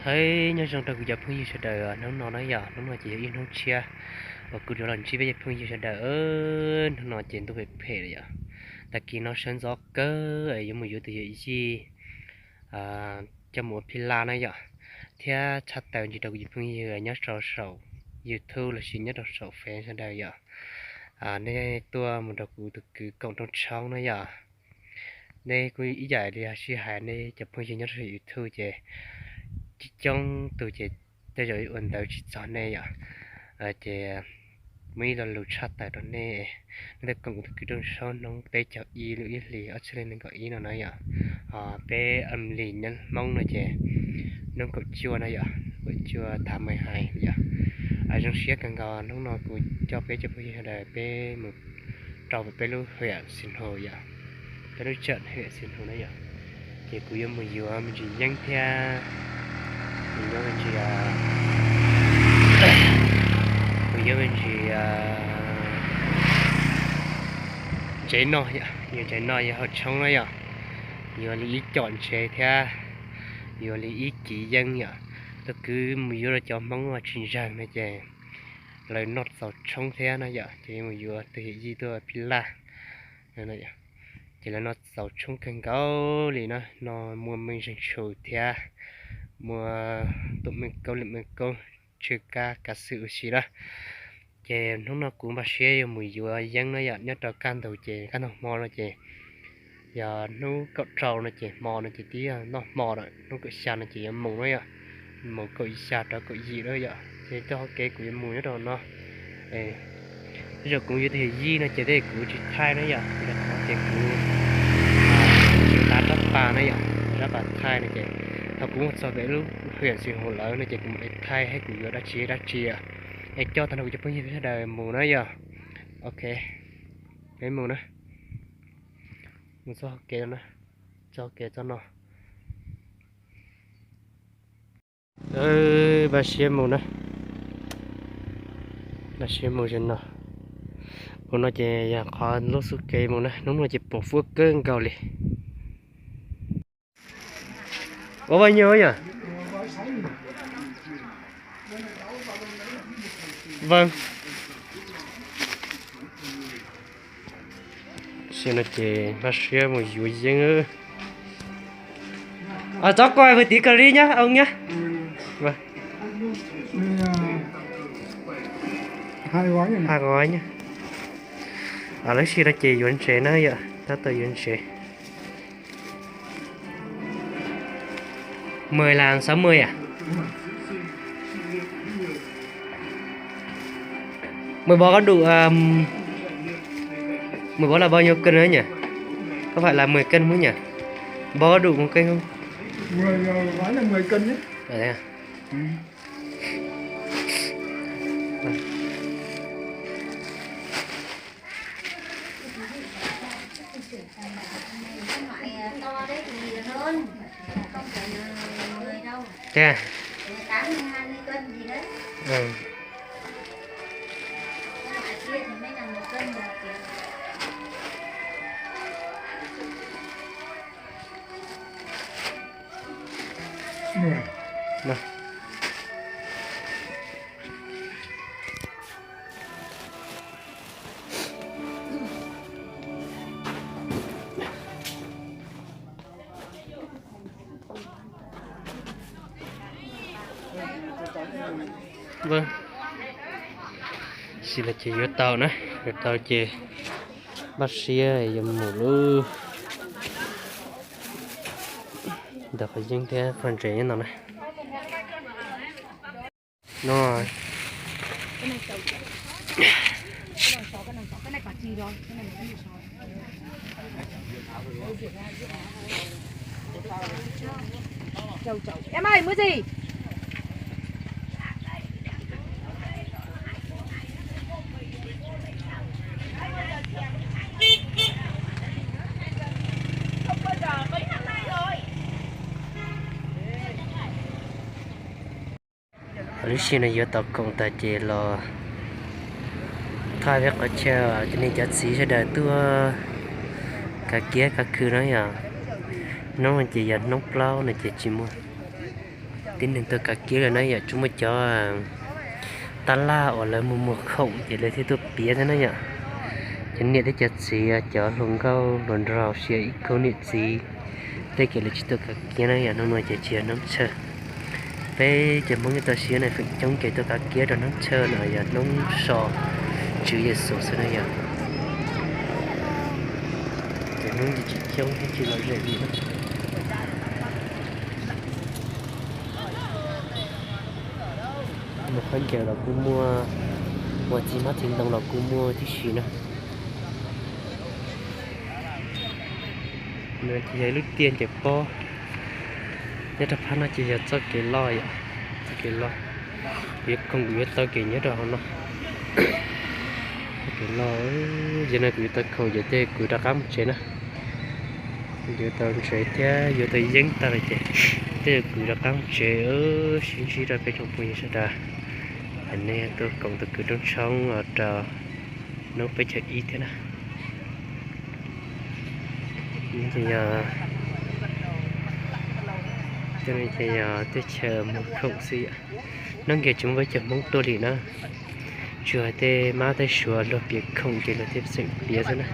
Hais nyob zoo rau kuv cov phooj ywg sawv daws, hnub no na yom, hnub no ces yog ib hnub tshiab uas kuv rov los ntsib peb cov phooj ywg sawv daws. Hnub no ces ntuj phem phem lawm yom, tag kis no sawv ntxov kawg es yuav mus yuav tus yawm yij coj mus ua phij laj na yom, thiab tshaj tawm ntsis rau kuv cov phooj ywg nyob rau saum YouTube lossis nyob rau saum Fev sawv daws yom. Nej tuaj mus nrog kuv tus kwv koom rooj tshoob na yom. Nej kuj ib yam li sij hais nej cov phooj ywg nyob rau saum YouTube ces coob coob tus ces tej zaum ua ntawv tsis txog nej yom. Ces muaj ib lo lus tshaj tawm rau nej, nej tuaj koom kuv tus kwv rooj tshoob hnub peb caug ib lub ib hlis ob txhiab nees nkaum ib no na yom. Peb âm lịch nyob Hmoob no ces hnub kaum cuaj na yom, kaum cuaj tháng mười hai yom. Zoo siab kawg nkaus hnub no kuv coj peb cov phooj ywg sawv daws peb mus rau peb lub huyện Sinh Hồ yom, peb lub tseem huyện Sinh Hồ na yom. Ces kuv yuav mus yuav me ntsis yeeb thiab mus yuav me ntsis, mus yuav me ntsis ntsev no yom, yuav ntsev no yuav hauv tshoob na yom. Yuav li ib com ntsev thiab yuav li ib kiv yeeb yom. Tus kwv mus yuav rau cov Hmoob tsis ntseeg no ces lawv noj txaus tshoob thiab no yom, ces mus yuav tus yawm yij tuaj phij laj. Ces lawv noj txaus tshoob kawg nkaus li na, no muaj me zeeg tshum thiab muaj tus me kaub lwm me kaub tsw kab kav xwm ua si na. Ces hnub no kuv npaj siab yuav mus yuav yeeb na yom, nyob rau kaj ntug ces kaj ntug hmo no ces yog hnub kaum rau no ces hmo no ces twb yog noj hmo lawm, hnub kaum xya no ces yuav mus na yom, mus kaum xya rau kaum yim na yom. Ces txoj hauv kev kuv yuav mus nyob rau no, tej zaum kuv yuav tus yawm yij no ces tej kuv tsis thaij na yom, rau qhov tias kuv tsis tav rab pas na yom, rab pas thaij no ces thaum kuv mus txog pem lub huyện Sinh Hồ lawm no ces kuv mam li thaij thiab kuv yuav dab tsi dab tsi es coj tag nrho kuv cov phooj ywg sawv daws mus na yom. Ok, peb mus na, mus txoj hauv kev no na, txoj hauv kev txoj no. Npaj siab mus na, npaj siab mus ze no. Ua no ces yog qhov lub xub kev mus na, hnub no ces pom fuab kawg nkaus li. Ua bao nhiêu nhỉ? Vâng. Xyoo no ces npaj siab mus yuav yeeb. Txhob koj mus tiv kawg li nyab, oo nyab. Hai gói nhá. Lub sij no ces yuav ntsev na yom, tab tom yuav ntsev. Mười là sáu mươi à? Mười bó có đủ, à, mười bó là bao nhiêu cân đấy nhỉ? Có phải là mười cân không nhỉ? Bó có đủ một cân không? Mười, ờ, gói là mười cân nhé. À, thế à? Ừ. Thế à? Ừ. Nè. Nè. Vâng. Xij no ces yuav tau na, yuav tau ces npaj siab yuav mus lub ntawm qhov yeeb thiab qhov ntsev nyob no na. No. Em ơi, mua gì? Lub sij no yuav tau koom tas ces los thaj peb qhov chaw, cov niam cov txiv sawv daws tuaj kav kiab kav khw na yom. Hnub no ces yog hnub plaub no ces tsis muaj, Tib neeg tuaj kav kiab lawm na yom, tsuas muaj cov tab laj uas lawv mus muag khoom ces lawv thiaj tuaj piav xwb na yom. Cov niam thiab cov txiv, cov hluas nkauj hluas nraug, ib khub niam txiv tej ces lawv tsis tuaj kav kiab na yom, hnub no ces tsis yog hnub tshaw. Peb cov Hmoob nyob toj siab na feem coob ces tuaj kav kiab rau hnub tshaw no yog hnub so Tswv Yexus xwb na yom. Ces hnub ces tsis coob thiab tsis lom zem li na. Mus khaub ncaws los kuj muaj, ua txiv hmab txiv ntoo los kuj muaj tib si na. No ces yog ib lub tiaj ncaws pob. Nyob rau phab no ces yog txoj kev loj yom, txoj kev loj. Kuv yuav khoom kuv yuav taw kev nyob rau hauv no. Txoj kev loj, yog no kuv yuav taw khoom ces tej kuv rov qab mus tsev na. Yuav tau ntsev thiab yuav tau yeeb tag lawm ces tej kuv rov qab mus tsev. Sib ntsib rau peb tsoom phooj ywg sawv daws, nej tuaj koom tus kwv Roob Tshoob rau hnub peb caug ib thiab na. Ces yog, ces yog teb chaws muag khoom xwb yom. Hnub no tsis muaj peb cov Hmoob tuaj li na, tsuas yog tej mab tej suav luag piav khoom ces luag thiaj xeem piav xwb na.